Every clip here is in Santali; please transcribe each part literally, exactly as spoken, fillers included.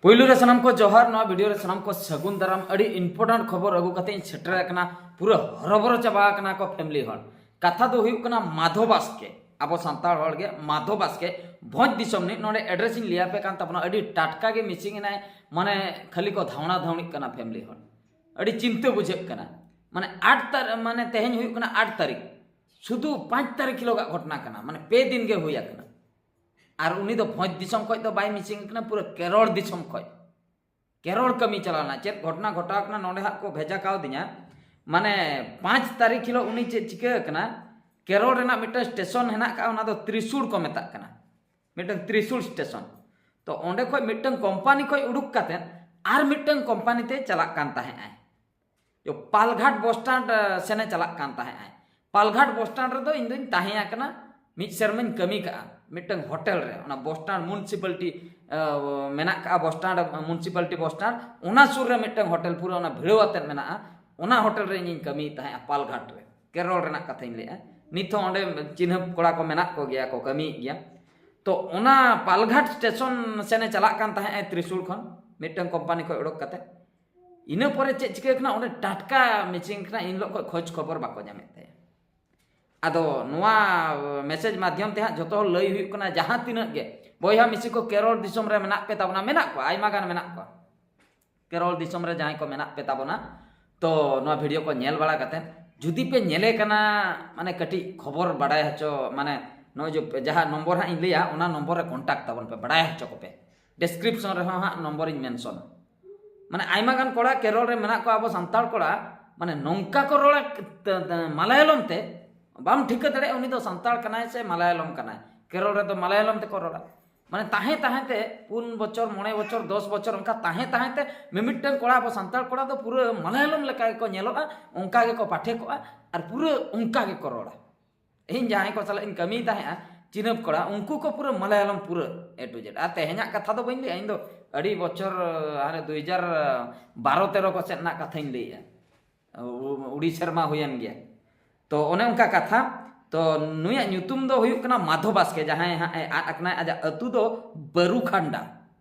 ᱯᱩᱭᱞᱩ ᱨᱮ ᱥᱟᱱᱟᱢ ᱠᱚ ᱡᱚᱦᱟᱨ, ᱱᱚᱣᱟ ᱵᱷᱤᱰᱤᱭᱳ ᱨᱮ ᱥᱟᱱᱟᱢ ᱠᱚ ᱥᱟᱹᱜᱩᱱ ᱫᱟᱨᱟᱢ᱾ ᱟᱹᱰᱤ ᱤᱢᱯᱚᱨᱴᱮᱱᱴ ᱠᱷᱚᱵᱚᱨ ᱟᱹᱜᱩ ᱠᱟᱛᱮ ᱤᱧ ᱥᱮᱴᱮᱨ ᱟᱠᱟᱱᱟ᱾ ᱯᱩᱨᱟᱹ ᱦᱚᱨᱚᱵᱚᱨᱚ ᱪᱟᱵᱟ ᱟᱠᱟᱱᱟ ᱠᱚ ᱯᱷᱮᱢᱤᱞᱤ ᱦᱚᱲ᱾ ᱠᱟᱛᱷᱟ ᱫᱚ ᱦᱩᱭᱩᱜ ᱠᱟᱱᱟ ᱢᱟᱫᱷᱚ ᱵᱟᱥᱠᱮ, ᱟᱵᱚ ᱥᱟᱱᱛᱟᱲ ᱦᱚᱲ ᱜᱮ ᱢᱟᱫᱷᱚ ᱵᱟᱥᱠᱮ ᱵᱷᱚᱸᱡᱽ ᱫᱤᱥᱚᱢ ᱨᱤᱱᱤᱡ᱾ ᱱᱚᱰᱮ ᱮᱰᱨᱮᱥ ᱤᱧ ᱞᱟᱹᱭ ᱟᱯᱮ ᱠᱟᱱ ᱛᱟᱵᱚᱱᱟ, ᱟᱹᱰᱤ ᱴᱟᱴᱠᱟ ᱜᱮ ᱢᱤᱥᱤᱝ ᱮᱱᱟᱭ, ᱢᱟᱱᱮ ᱠᱷᱟᱹᱞᱤ ᱠᱚ ᱫᱷᱟᱣᱬᱟ ᱫᱷᱟᱣᱬᱤᱜ ᱠᱟᱱᱟ ᱯᱷᱮᱢᱤᱞᱤ ᱦᱚᱲ᱾ ᱟᱹᱰᱤ ᱪᱤᱱᱛᱟᱹ ᱵᱩᱡᱷᱟᱹᱜ ᱠᱟᱱᱟ, ᱢᱟᱱᱮ ᱟᱴ ᱛᱟᱨ ᱢᱟᱱᱮ ᱛᱮᱦᱮᱧ ᱦᱩᱭᱩᱜ ᱠᱟᱱᱟ ᱟᱴ ᱛᱟᱹᱨᱤᱠᱷ, ᱥᱩᱫᱷᱩ ᱯᱟᱸᱪ ᱛᱟᱹᱨᱤᱠᱷ ᱦᱤᱞᱳᱜᱟᱜ ᱜᱷᱚᱴᱚᱱᱟ ᱠᱟᱱᱟ, ᱢᱟᱱᱮ ᱯᱮ ᱫᱤᱱ ᱜᱮ ᱦᱩᱭ ᱟᱠᱟᱱᱟ᱾ ᱟᱨ ᱩᱱᱤ ᱫᱚ ᱵᱷᱚᱸᱡᱽ ᱫᱤᱥᱚᱢ ᱠᱷᱚᱡ ᱫᱚ ᱵᱟᱭ ᱢᱤᱥᱤᱝ ᱟᱠᱟᱱᱟ, ᱯᱩᱨᱟᱹ ᱠᱮᱨᱚᱲ ᱫᱤᱥᱚᱢ ᱠᱷᱚᱡ᱾ ᱠᱮᱨᱚᱲ ᱠᱟᱹᱢᱤ ᱪᱟᱞᱟᱣ ᱞᱮᱱᱟ᱾ ᱪᱮᱫ ᱜᱷᱚᱴᱚᱱᱟ ᱜᱷᱚᱴᱟᱣ ᱠᱟᱱᱟ, ᱱᱚᱰᱮ ᱦᱟᱸᱜ ᱠᱚ ᱵᱷᱮᱡᱟ ᱠᱟᱣᱫᱤᱧᱟ᱾ ᱢᱟᱱᱮ ᱯᱟᱸᱪ ᱛᱟᱹᱨᱤᱠᱷ ᱦᱤᱞᱳᱜ ᱩᱱᱤ ᱪᱮᱫ ᱪᱤᱠᱟᱹ ᱟᱠᱟᱱᱟ, ᱠᱮᱨᱚᱲ ᱨᱮᱱᱟᱜ ᱢᱤᱫᱴᱟᱝ ᱥᱴᱮᱥᱚᱱ ᱦᱮᱱᱟᱜ ᱟᱠᱟᱫᱼᱟ, ᱚᱱᱟ ᱫᱚ ᱛᱨᱤᱥᱩᱲ ᱠᱚ ᱢᱮᱛᱟᱜ ᱠᱟᱱᱟ, ᱢᱤᱫᱴᱟᱝ ᱛᱨᱤᱥᱩᱲ ᱥᱴᱮᱥᱚᱱ᱾ ᱛᱚ ᱚᱸᱰᱮ ᱠᱷᱚᱡ ᱢᱤᱫᱴᱟᱝ ᱠᱳᱢᱯᱟᱱᱤ ᱠᱷᱚᱡ ᱩᱰᱩᱠ ᱠᱟᱛᱮᱫ ᱟᱨ ᱢᱤᱫᱴᱟᱝ ᱠᱳᱢᱯᱟᱱᱤ ᱛᱮ ᱪᱟᱞᱟᱜ ᱠᱟᱱ ᱛᱟᱦᱮᱸᱜ ᱟᱭ᱾ ᱡᱚ ᱯᱟᱞᱜᱷᱟᱴ ᱵᱚᱥ ᱥᱴᱮᱱᱰ, ᱮ, ᱥᱮᱱᱮ ᱪᱟᱞᱟᱜ ᱠᱟᱱ ᱛᱟᱦᱮᱸᱜ ᱟᱭ᱾ ᱯᱟᱞᱜᱷᱟᱴ ᱵᱚᱥ ᱥᱴᱮᱱᱰ ᱨᱮᱫᱚ ᱤᱧ ᱫᱚᱧ ᱛᱟᱦᱮᱸ ᱟᱠᱟᱱᱟ, ᱢᱤᱫ ᱥᱮᱨᱢᱟᱧ ᱠᱟᱹᱢᱤ ᱠᱟᱜᱼᱟ ᱢᱤᱫᱴᱟᱝ ᱦᱳᱴᱮᱞ ᱨᱮ, ᱚᱱᱟ ᱵᱚᱥ ᱥᱴᱮᱱᱰ ᱢᱩᱱᱥᱤᱯᱟᱞᱴᱤ, ᱮ, ᱢᱮᱱᱟᱜ ᱠᱟᱜᱼᱟ bus stand, municipality bus stand, ᱚᱱᱟ ᱥᱩᱨ ᱨᱮ ᱢᱤᱫᱴᱟᱝ ᱦᱳᱴᱮᱞ ᱯᱩᱨᱟᱹ ᱚᱱᱟ ᱵᱷᱤᱲᱟᱹᱣ ᱟᱛᱮᱫ ᱢᱮᱱᱟᱜᱼᱟ᱾ ᱚᱱᱟ ᱦᱳᱴᱮᱞ ᱨᱮ ᱤᱧᱤᱧ ᱠᱟᱹᱢᱤᱭᱮᱫ ᱛᱟᱦᱮᱸᱜᱼᱟ ᱯᱟᱞᱜᱷᱟᱴ ᱨᱮ, ᱠᱮᱨᱚᱞ ᱨᱮᱱᱟᱜ ᱠᱟᱛᱷᱟᱧ ᱞᱟᱹᱭᱮᱫᱼᱟ᱾ ᱱᱤᱛ ᱦᱚᱸ ᱚᱸᱰᱮ ᱪᱤᱱᱦᱟᱹᱯ ᱠᱚᱲᱟ ᱠᱚ ᱢᱮᱱᱟᱜ ᱠᱚᱜᱮᱭᱟ, ᱠᱚ ᱠᱟᱹᱢᱤᱭᱮᱫ ᱜᱮᱭᱟ᱾ ᱛᱚ ᱚᱱᱟ ᱯᱟᱞᱜᱷᱟᱴ ᱥᱴᱮᱥᱚᱱ ᱥᱮᱱᱮ ᱪᱟᱞᱟᱜ ᱠᱟᱱ ᱛᱟᱦᱮᱸᱜ ᱟᱭ ᱛᱨᱤᱥᱩᱲ ᱠᱷᱚᱱ, ᱢᱤᱫᱴᱟᱝ ᱠᱳᱢᱯᱟᱱᱤ ᱠᱷᱚᱱ ᱩᱰᱩᱠ ᱠᱟᱛᱮ᱾ ᱤᱱᱟᱹ ᱯᱚᱨᱮ ᱪᱮᱫ ᱪᱤᱠᱟᱹ ᱠᱟᱱᱟ, ᱚᱸᱰᱮ ᱴᱟᱴᱠᱟ ᱢᱤᱥᱤᱝ ᱠᱟᱱᱟ, ᱤᱱ ᱦᱤᱞᱳᱜ ᱠᱷᱚᱱ ᱠᱷᱳᱡᱽ ᱠᱷᱚᱵᱚᱨ ᱵᱟᱠᱚ ᱧᱟᱢᱮᱫ ᱛᱟᱭᱟ᱾ ᱟᱫᱚ ᱱᱚᱣᱟ ᱢᱮᱥᱮᱡᱽ ᱢᱟᱫᱽᱫᱷᱚᱢ ᱛᱮ ᱦᱟᱸᱜ ᱡᱚᱛᱚ ᱦᱚᱲ ᱞᱟᱹᱭ ᱦᱩᱭᱩᱜ ᱠᱟᱱᱟ, ᱡᱟᱦᱟᱸ ᱛᱤᱱᱟᱹᱜ ᱜᱮ ᱵᱚᱭᱦᱟ ᱢᱤᱥᱤ ᱠᱚ ᱠᱮᱨᱚᱞ ᱫᱤᱥᱚᱢ ᱨᱮ ᱢᱮᱱᱟᱜ ᱯᱮ ᱛᱟᱵᱚᱱᱟ, ᱢᱮᱱᱟᱜ ᱠᱚᱣᱟ, ᱟᱭᱢᱟ ᱜᱟᱱ ᱢᱮᱱᱟᱜ ᱠᱚᱣᱟ ᱠᱮᱨᱚᱞ ᱫᱤᱥᱚᱢ ᱨᱮ ᱡᱟᱦᱟᱸᱭ ᱠᱚ ᱢᱮᱱᱟᱜ ᱯᱮ ᱛᱟᱵᱚᱱᱟ, ᱛᱚ ᱱᱚᱣᱟ ᱵᱷᱤᱰᱤᱭᱳ ᱠᱚ ᱧᱮᱞ ᱵᱟᱲᱟ ᱠᱟᱛᱮᱫ ᱡᱩᱫᱤ ᱯᱮ ᱧᱮᱞᱮ ᱠᱟᱱᱟ, ᱢᱟᱱᱮ ᱠᱟᱹᱴᱤᱡ ᱠᱷᱚᱵᱚᱨ ᱵᱟᱰᱟᱭ ᱦᱚᱪᱚ, ᱢᱟᱱᱮ ᱱᱚᱜᱼᱚᱭ ᱡᱮ ᱡᱟᱦᱟᱸ ᱱᱚᱢᱵᱚᱨ ᱦᱟᱸᱜ ᱤᱧ ᱞᱟᱹᱭᱟ, ᱚᱱᱟ ᱱᱚᱢᱵᱚᱨ ᱨᱮ ᱠᱚᱱᱴᱟᱠᱴ ᱛᱟᱵᱚᱱ ᱯᱮ, ᱵᱟᱰᱟᱭ ᱦᱚᱪᱚ ᱠᱚᱯᱮ᱾ ᱰᱮᱥᱠᱨᱤᱯᱥᱚᱱ ᱨᱮᱦᱚᱸ ᱦᱟᱸᱜ ᱱᱚᱢᱵᱚᱨ ᱤᱧ ᱢᱮᱱᱥᱚᱱᱟ᱾ ᱢᱟᱱᱮ ᱟᱭᱢᱟ ᱜᱟᱱ ᱠᱚᱲᱟ ᱠᱮᱨᱚᱞ ᱨᱮ ᱢᱮᱱᱟᱜ ᱠᱚᱣᱟ, ᱟᱵᱚ ᱥᱟᱱᱛᱟᱲ ᱠᱚᱲᱟ, ᱢᱟᱱᱮ ᱱᱚᱝᱠᱟ ᱠᱚ ᱨᱚᱲᱟ ᱛ-, ᱛ-, ᱢᱟᱞᱟᱭᱟᱞᱚᱢ ᱛᱮ, ᱵᱟᱢ ᱴᱷᱤᱠᱟᱹ ᱫᱟᱲᱮᱭᱟᱜᱼᱟ ᱩᱱᱤ ᱫᱚ ᱥᱟᱱᱛᱟᱲ ᱠᱟᱱᱟᱭ ᱥᱮ ᱢᱟᱞᱟᱭᱟᱞᱚᱢ ᱠᱟᱱᱟᱭ᱾ ᱠᱮᱨᱚᱞ ᱨᱮᱫᱚ ᱢᱟᱞᱟᱭᱟᱞᱚᱢ ᱛᱮᱠᱚ ᱨᱚᱲᱟ᱾ ᱢᱟᱱᱮ ᱛᱟᱦᱮᱸ ᱛᱟᱦᱮᱸ ᱛᱮ ᱯᱩᱱ ᱵᱚᱪᱷᱚᱨ, ᱢᱚᱬᱮ ᱵᱚᱪᱷᱚᱨ, ᱫᱚᱥ ᱵᱚᱪᱷᱚᱨ ᱚᱱᱠᱟ ᱛᱟᱦᱮᱸ ᱛᱟᱦᱮᱸ ᱛᱮ ᱢᱤᱢᱤᱫᱴᱟᱝ ᱠᱚᱲᱟ ᱟᱵᱚ ᱥᱟᱱᱛᱟᱲ ᱠᱚᱲᱟ ᱫᱚ ᱯᱩᱨᱟᱹ ᱢᱟᱞᱟᱭᱟᱞᱚᱢ ᱞᱮᱠᱟ ᱜᱮᱠᱚ ᱧᱮᱞᱚᱜᱼᱟ, ᱚᱱᱠᱟ ᱜᱮᱠᱚ ᱯᱟᱴᱷᱮᱠᱚᱜᱼᱟ ᱟᱨ ᱯᱩᱨᱟᱹ ᱚᱱᱠᱟ ᱜᱮᱠᱚ ᱨᱚᱲᱟ᱾ ᱤᱧ ᱡᱟᱦᱟᱸᱭ ᱠᱚ ᱥᱟᱞᱟᱜ ᱤᱧ ᱠᱟᱹᱢᱤᱭ ᱛᱟᱦᱮᱸᱜᱼᱟ, ᱪᱤᱱᱦᱟᱹᱯ ᱠᱚᱲᱟ, ᱩᱱᱠᱩ ᱠᱚ ᱯᱩᱨᱟᱹ ᱢᱟᱞᱟᱭᱟᱞᱚᱢ ᱯᱩᱨᱟᱹ A to Z᱾ ᱟᱨ ᱛᱮᱦᱮᱧᱟᱜ ᱠᱟᱛᱷᱟ ᱫᱚ ᱵᱟᱹᱧ ᱞᱟᱹᱭᱟ, ᱤᱧ ᱫᱚ ᱟᱹᱰᱤ ᱵᱚᱪᱷᱚᱨ, ᱦᱟᱱᱮ ᱫᱩ ᱦᱟᱡᱟᱨ ᱵᱟᱨᱚ ᱛᱮᱨᱚ ᱠᱚ ᱥᱮᱫ ᱨᱮᱱᱟᱜ ᱠᱟᱛᱷᱟᱧ ᱞᱟᱹᱭᱮᱜᱼᱟ᱾ ᱩ-, ᱩᱰᱤ ᱥᱮᱨᱢᱟ ᱦᱩᱭᱮᱱ ᱜᱮᱭᱟ᱾ ᱛᱚ ᱚᱱᱮ ᱚᱱᱠᱟ ᱠᱟᱛᱷᱟ᱾ ᱛᱚ ᱱᱩᱭᱟᱜ ᱧᱩᱛᱩᱢ ᱫᱚ ᱦᱩᱭᱩᱜ ᱠᱟᱱᱟ ᱢᱟᱫᱷᱚ ᱵᱟᱥᱠᱮ, ᱡᱟᱦᱟᱸᱭ ᱦᱟᱸᱜ ᱮ ᱟᱫ ᱟᱠᱟᱱᱟᱭ, ᱟᱡᱟᱜ ᱟᱹᱛᱩ ᱫᱚ ᱵᱟᱹᱨᱩᱠᱷᱟᱱᱰᱟ᱾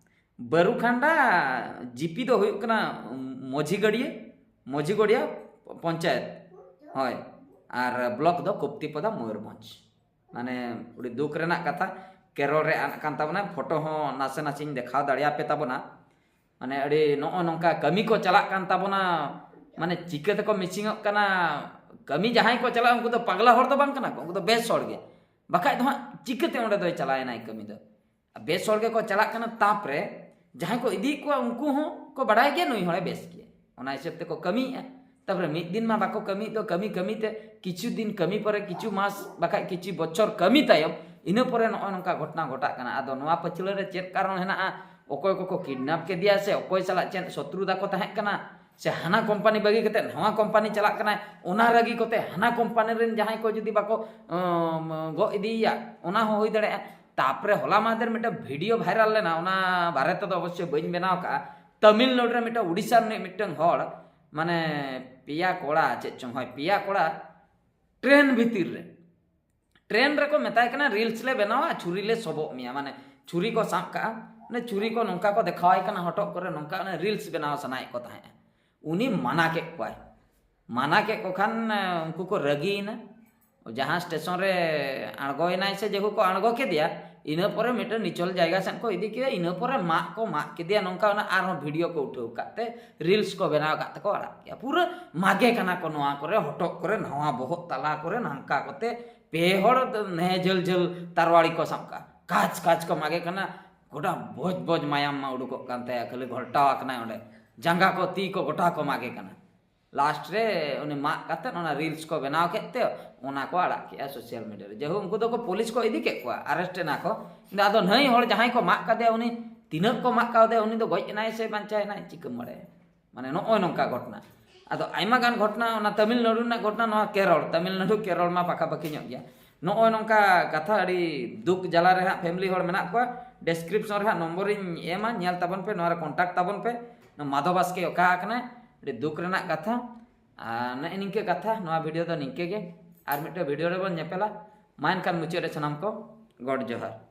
ᱵᱟᱹᱨᱩᱠᱷᱟᱱᱰᱟ ᱡᱤᱯᱤ ᱫᱚ ᱦᱩᱭᱩᱜ ᱠᱟᱱᱟ ᱢᱚᱡᱷᱤ ᱜᱟᱹᱰᱭᱟᱹ, ᱢᱚᱡᱷᱤ ᱜᱟᱹᱰᱭᱟᱹ ᱯᱚᱧᱪᱟᱭᱮᱛ᱾ ᱦᱳᱭ᱾ ᱟᱨ ᱵᱞᱚᱠ ᱫᱚ ᱠᱚᱯᱛᱤᱯᱚᱫᱟ, ᱢᱚᱭᱩᱨᱵᱷᱚᱸᱡᱽ᱾ ᱢᱟᱱᱮ ᱟᱹᱰᱤ ᱫᱩᱠ ᱨᱮᱱᱟᱜ ᱠᱟᱛᱷᱟ, ᱠᱮᱨᱚᱞ ᱨᱮ ᱟᱫ ᱠᱟᱱ ᱛᱟᱵᱚᱱᱟ᱾ ᱯᱷᱳᱴᱳ ᱦᱚᱸ ᱱᱟᱥᱮ ᱱᱟᱥᱮᱧ ᱫᱮᱠᱷᱟᱣ ᱫᱟᱲᱮᱭᱟᱯᱮ ᱛᱟᱵᱚᱱᱟ᱾ ᱢᱟᱱᱮ ᱟᱹᱰᱤ ᱱᱚᱜᱼᱚ ᱱᱚᱝᱠᱟ ᱠᱟᱹᱢᱤ ᱠᱚ ᱪᱟᱞᱟᱜ ᱠᱟᱱ ᱛᱟᱵᱚᱱᱟ᱾ ᱢᱟᱱᱮ ᱪᱤᱠᱟᱹ ᱛᱮᱠᱚ ᱢᱤᱥᱤᱝᱚᱜ ᱠᱟᱱᱟ? ᱠᱟᱹᱢᱤ ᱡᱟᱦᱟᱸᱭ ᱠᱚ ᱪᱟᱞᱟᱜᱼᱟ, ᱩᱱᱠᱩ ᱫᱚ ᱯᱟᱜᱽᱞᱟ ᱦᱚᱲ ᱫᱚ ᱵᱟᱝ ᱠᱟᱱᱟ ᱠᱚ, ᱩᱱᱠᱩ ᱫᱚ ᱵᱮᱥ ᱦᱚᱲ ᱜᱮ᱾ ᱵᱟᱠᱷᱟᱡ ᱫᱚ ᱦᱟᱸᱜ ᱪᱤᱠᱟᱹᱛᱮ ᱚᱸᱰᱮ ᱫᱚᱭ ᱪᱟᱞᱟᱣᱮᱱᱟᱭ ᱠᱟᱹᱢᱤ ᱫᱚ? ᱵᱮᱥ ᱦᱚᱲ ᱜᱮᱠᱚ ᱪᱟᱞᱟᱜ ᱠᱟᱱᱟ᱾ ᱛᱟᱯᱚᱨᱮ ᱡᱟᱦᱟᱸᱭ ᱠᱚ ᱤᱫᱤᱭᱮᱫ ᱠᱚᱣᱟ, ᱩᱱᱠᱩ ᱦᱚᱸ ᱠᱚ ᱵᱟᱰᱟᱭ ᱜᱮᱭᱟ ᱱᱩᱭ ᱦᱚᱲᱮ ᱵᱮᱥ ᱜᱮᱭᱟ, ᱚᱱᱟ ᱦᱤᱥᱟᱹᱵ ᱛᱮᱠᱚ ᱠᱟᱹᱢᱤᱭᱮᱫᱼᱟ᱾ ᱛᱟᱯᱚᱨᱮ ᱢᱤᱫ ᱫᱤᱱ ᱢᱟ ᱵᱟᱠᱚ ᱠᱟᱹᱢᱤᱭᱮᱫ ᱫᱚ, ᱠᱟᱹᱢᱤ ᱠᱟᱹᱢᱤ ᱛᱮ ᱠᱤᱪᱷᱩ ᱫᱤᱱ, ᱠᱟᱹᱢᱤ ᱯᱚᱨᱮ ᱠᱤᱪᱷᱩ ᱢᱟᱥ, ᱵᱟᱠᱷᱟᱡ ᱠᱤᱪᱷᱩ ᱵᱚᱪᱷᱚᱨ ᱠᱟᱹᱢᱤ ᱛᱟᱭᱚᱢ, ᱤᱱᱟᱹ ᱯᱚᱨᱮ ᱱᱚᱜᱼᱚᱭ ᱱᱚᱝᱠᱟ ᱜᱷᱚᱴᱚᱱᱟ ᱜᱷᱚᱴᱟᱜ ᱠᱟᱱᱟ᱾ ᱟᱫᱚ ᱱᱚᱣᱟ ᱯᱟᱹᱪᱷᱞᱟᱹ ᱨᱮ ᱪᱮᱫ ᱠᱟᱨᱚᱱ ᱦᱮᱱᱟᱜᱼᱟ? ᱚᱠᱚᱭ ᱠᱚᱠᱚ ᱠᱤᱰᱱᱟᱯ ᱠᱮᱫᱮᱭᱟ ᱥᱮ ᱚᱠᱚᱭ ᱥᱟᱞᱟᱜ ᱪᱮᱫ ᱥᱚᱛᱨᱩᱛᱟ ᱠᱚ ᱛᱟᱦᱮᱸ ᱠᱟᱱᱟ, ᱥᱮ ᱦᱟᱱᱟ ᱠᱳᱢᱯᱟᱱᱤ ᱵᱟᱹᱜᱤ ᱠᱟᱛᱮ ᱱᱟᱣᱟ ᱠᱳᱢᱯᱟᱱᱤ ᱪᱟᱞᱟᱜ ᱠᱟᱱᱟᱭ, ᱚᱱᱟ ᱨᱟᱹᱜᱤ ᱠᱚᱛᱮ ᱦᱟᱱᱟ ᱠᱳᱢᱯᱟᱱᱤ ᱨᱮᱱ ᱡᱟᱦᱟᱸᱭ ᱠᱚ ᱡᱩᱫᱤ ᱵᱟᱠᱚ, ᱚᱸ, ᱜᱚᱜ ᱤᱫᱤᱭᱮᱭᱟ, ᱚᱱᱟ ᱦᱚᱸ ᱦᱩᱭ ᱫᱟᱲᱮᱭᱟᱜᱼᱟ᱾ ᱛᱟᱯᱚᱨᱮ ᱦᱚᱞᱟ ᱢᱟᱦᱫᱮᱨ ᱢᱤᱫᱴᱮᱱ ᱵᱷᱤᱰᱤᱭᱳ ᱵᱷᱟᱭᱨᱟᱞ ᱞᱮᱱᱟ, ᱚᱱᱟ ᱵᱟᱨᱮ ᱛᱮᱫᱚ ᱚᱵᱚᱥᱥᱳᱭ ᱵᱟᱹᱧ ᱵᱮᱱᱟᱣ ᱠᱟᱜᱼᱟ᱾ ᱛᱟᱢᱤᱞᱱᱟᱲᱩ ᱨᱮ ᱢᱤᱫᱴᱮᱱ ᱩᱲᱤᱥᱥᱟ ᱨᱤᱱᱤᱡ ᱢᱤᱫᱴᱮᱱ ᱦᱚᱲ, ᱢᱟᱱᱮ ᱯᱮᱭᱟ ᱠᱚᱲᱟ, ᱪᱮᱫ ᱪᱚᱝ, ᱦᱳᱭ, ᱯᱮᱭᱟ ᱠᱚᱲᱟ ᱴᱨᱮᱱ ᱵᱷᱤᱛᱤᱨ ᱨᱮ, ᱴᱨᱮᱱ ᱨᱮᱠᱚ ᱢᱮᱛᱟᱭ ᱠᱟᱱᱟ, "ᱨᱤᱞᱥ ᱞᱮ ᱵᱮᱱᱟᱣᱟ, ᱪᱷᱩᱨᱤ ᱞᱮ ᱥᱚᱵᱚᱜ ᱢᱮᱭᱟ", ᱢᱟᱱᱮ ᱪᱷᱩᱨᱤ ᱠᱚ ᱥᱟᱵ ᱠᱟᱜᱼᱟ, ᱢᱟᱱᱮ ᱪᱷᱩᱨᱤ ᱠᱚ ᱱᱚᱝᱠᱟ ᱠᱚ ᱫᱮᱠᱷᱟᱣᱟᱭ ᱠᱟᱱᱟ ᱦᱚᱴᱚᱜ ᱠᱚᱨᱮ, ᱱᱚᱝᱠᱟ ᱚᱱᱮ ᱨᱤᱞᱥ ᱵᱮᱱᱟᱣ ᱥᱟᱱᱟᱭᱮᱫ ᱠᱚ ᱛᱟᱦᱮᱸᱫ᱾ ᱩᱱᱤ ᱢᱟᱱᱟ ᱠᱮᱫ ᱠᱚᱣᱟᱭ᱾ ᱢᱟᱱᱟ ᱠᱮᱫ ᱠᱚ ᱠᱷᱟᱱ, ᱮ, ᱩᱱᱠᱩ ᱠᱚ ᱨᱟᱹᱜᱤᱭᱮᱱᱟ᱾ ᱡᱟᱦᱟᱸ ᱥᱴᱮᱥᱚᱱ ᱨᱮ ᱟᱬᱜᱚᱭᱮᱱᱟᱭ ᱥᱮ ᱡᱮᱦᱳᱠ ᱠᱚ ᱟᱬᱜᱚ ᱠᱮᱫᱮᱭᱟ, ᱤᱱᱟᱹ ᱯᱚᱨᱮ ᱢᱤᱫᱴᱮᱱ ᱱᱤᱪᱚᱞ ᱡᱟᱭᱜᱟ ᱥᱮᱫ ᱠᱚ ᱤᱫᱤ ᱠᱮᱫᱮᱭᱟ᱾ ᱤᱱᱟᱹ ᱯᱚᱨᱮ ᱢᱟᱜ ᱠᱚ ᱢᱟᱜ ᱠᱮᱫᱮᱭᱟ, ᱱᱚᱝᱠᱟ ᱚᱱᱟ ᱟᱨᱦᱚᱸ ᱵᱷᱤᱰᱤᱭᱳ ᱠᱚ ᱩᱴᱷᱟᱹᱣ ᱠᱟᱜ ᱛᱮ ᱨᱤᱞᱥ ᱠᱚ ᱵᱮᱱᱟᱣ ᱠᱟᱜ ᱛᱮᱠᱚ ᱟᱲᱟᱜ ᱠᱮᱫᱟ᱾ ᱯᱩᱨᱟᱹ ᱢᱟᱜᱮ ᱠᱟᱱᱟ ᱠᱚ ᱱᱚᱣᱟ ᱠᱚᱨᱮ, ᱦᱚᱴᱚᱜ ᱠᱚᱨᱮ, ᱱᱟᱣᱟ ᱵᱚᱦᱚᱜ ᱛᱟᱞᱟ ᱠᱚᱨᱮ, ᱱᱚᱝᱠᱟ ᱠᱚᱛᱮ ᱯᱮ ᱦᱚᱲ ᱫᱚ ᱱᱮ ᱡᱷᱟᱹᱞ ᱡᱷᱟᱹᱞ ᱛᱟᱨᱣᱟᱲᱤ ᱠᱚ ᱥᱟᱵ ᱠᱟᱜᱼᱟ, ᱠᱟᱪ ᱠᱟᱪ ᱠᱚ ᱢᱟᱜᱮ ᱠᱟᱱᱟ᱾ ᱜᱚᱴᱟ ᱵᱚᱡᱽ ᱵᱚᱡᱽ ᱢᱟᱭᱟᱢ ᱢᱟ ᱩᱰᱩᱠᱚᱜ ᱠᱟᱱ ᱛᱟᱭᱟ, ᱠᱷᱟᱹᱞᱤ ᱜᱷᱚᱞᱴᱟᱣ ᱟᱠᱟᱱᱟᱭ ᱚᱸᱰᱮ, ᱡᱟᱸᱜᱟ ᱠᱚ ᱛᱤ ᱠᱚ ᱜᱚᱴᱟ ᱠᱚ ᱢᱟᱜᱮ ᱠᱟᱱᱟ᱾ ᱞᱟᱥᱴ ᱨᱮ ᱩᱱᱤ ᱢᱟᱜ ᱠᱟᱛᱮ ᱚᱱᱟ ᱨᱤᱞᱥ ᱠᱚ ᱵᱮᱱᱟᱣ ᱠᱮᱫ ᱛᱮ ᱚᱱᱟ ᱠᱚ ᱟᱲᱟᱜ ᱠᱮᱜᱼᱟ ᱥᱳᱥᱟᱞ ᱢᱤᱰᱤᱭᱟ ᱨᱮ᱾ ᱡᱟᱭᱦᱳᱠ, ᱩᱱᱠᱩ ᱫᱚᱠᱚ ᱯᱩᱞᱤᱥ ᱠᱚ ᱤᱫᱤ ᱠᱮᱫ ᱠᱚᱣᱟ, ᱟᱨᱮᱥᱴ ᱮᱱᱟ ᱠᱚ᱾ ᱠᱤᱱᱛᱩ ᱟᱫᱚ ᱱᱟᱹᱭ ᱦᱚᱲ ᱡᱟᱦᱟᱸᱭ ᱠᱚ ᱢᱟᱜ ᱠᱟᱫᱮᱭᱟ, ᱩᱱᱤ ᱛᱤᱱᱟᱹᱜ ᱠᱚ ᱢᱟᱜ ᱠᱟᱣᱫᱮᱭᱟ, ᱩᱱᱤ ᱫᱚ ᱜᱚᱡ ᱮᱱᱟᱭ ᱥᱮ ᱵᱟᱧᱪᱟᱣ ᱮᱱᱟᱭ, ᱪᱤᱠᱟᱹᱢ ᱵᱟᱲᱟᱭᱟ? ᱢᱟᱱᱮ ᱱᱚᱜᱼᱚᱭ ᱱᱚᱝᱠᱟ ᱜᱷᱚᱴᱚᱱᱟ᱾ ᱟᱫᱚ ᱟᱭᱢᱟ ᱜᱟᱱ ᱜᱷᱚᱴᱚᱱᱟ, ᱚᱱᱟ ᱛᱟᱢᱤᱞᱱᱟᱲᱩ ᱨᱮᱱᱟᱜ ᱜᱷᱚᱴᱚᱱᱟ, ᱱᱚᱣᱟ ᱠᱮᱨᱚᱞ, ᱛᱟᱢᱤᱞᱱᱟᱲᱩ ᱠᱮᱨᱚᱞ ᱢᱟ ᱯᱟᱠᱟᱯᱟᱠᱤ ᱧᱚᱜ ᱜᱮᱭᱟ᱾ ᱱᱚᱜᱼᱚᱭ ᱱᱚᱝᱠᱟ ᱠᱟᱛᱷᱟ, ᱟᱹᱰᱤ ᱫᱩᱠ ᱡᱟᱞᱟ ᱨᱮ ᱦᱟᱸᱜ ᱯᱷᱮᱢᱤᱞᱤ ᱦᱚᱲ ᱢᱮᱱᱟᱜ ᱠᱚᱣᱟ᱾ ᱰᱮᱥᱠᱨᱤᱯᱥᱚᱱ ᱨᱮ ᱦᱟᱸᱜ ᱱᱚᱢᱵᱚᱨᱤᱧ ᱮᱢᱟ, ᱧᱮᱞ ᱛᱟᱵᱚᱱ ᱯᱮ, ᱱᱚᱣᱟ ᱨᱮ ᱠᱚᱱᱴᱟᱠᱴ ᱛᱟᱵᱚᱱ ᱯᱮ᱾ ᱱᱚᱣᱟ ᱢᱟᱫᱷᱚᱵ ᱵᱟᱥᱠᱮ ᱚᱠᱟ ᱟᱠᱟᱱᱟᱭ, ᱟᱹᱰᱤ ᱫᱩᱠ ᱨᱮᱱᱟᱜ ᱠᱟᱛᱷᱟ᱾ ᱟᱨ ᱱᱮᱜᱼᱮ ᱱᱤᱝᱠᱟᱹ ᱠᱟᱛᱷᱟ, ᱱᱚᱣᱟ ᱵᱷᱤᱰᱤᱭᱳ ᱫᱚ ᱱᱤᱝᱠᱟᱹ ᱜᱮ᱾ ᱟᱨ ᱢᱤᱫᱴᱮᱱ ᱵᱷᱤᱰᱤᱭᱳ ᱨᱮᱵᱚᱱ ᱧᱮᱯᱮᱞᱟ᱾ ᱢᱟ ᱮᱱᱠᱷᱟᱱ ᱢᱩᱪᱟᱹᱫ ᱨᱮ ᱥᱟᱱᱟᱢ ᱠᱚ ᱜᱚᱰ ᱡᱚᱦᱟᱨ᱾